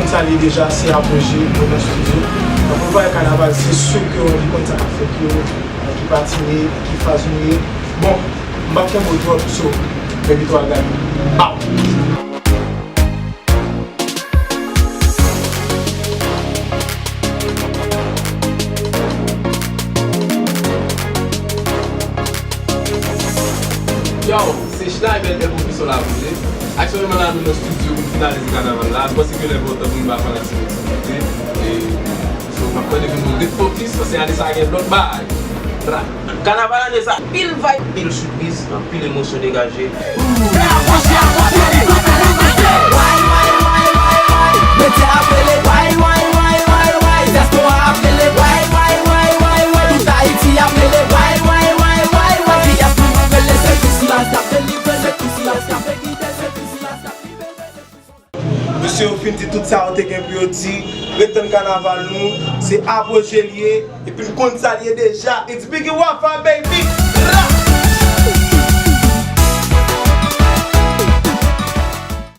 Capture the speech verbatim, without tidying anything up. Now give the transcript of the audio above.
Sa li deja, se apwoche nou nan estidyo. Nan pwepare kanaval, se si ke li konn sa k ap fèt yo, nan ki pati nou ye, nan ki faz nou ye. Bon, m p ap kenbe w twòp, so, baby to a guy. Bow! Yo, se Schneider L P P Soul la pou ye. Aktyèlman la nou nan estidyo pou n finalize kanaval la. Nou panse ke lè bon tan pou nou ba fanatik nou ti koute. E, so, m ap mande pou nou ret fokis, paske ane sa a gen lòt bagay. Tra. Kanaval ane sa, pil vibe, pil sipriz, anpil emosyon degaje. Medya ap rele way, way, way, way. Dyaspora ap rele way, way, way, way, way, way. Tout Ayiti ap rele way, way, way, way, way. Dyaspora ap rele se tou sila k ap delivre, se tou sila k ap dekide, se tou sila k ap libere, se tou sila. Mesye yo fin di tout sa yo te gen pou yo di. Ret tann kanaval nou, se apwoche l ye. Epi n konn sa l ye deja. It's Biggie Wafa, baby! Ra!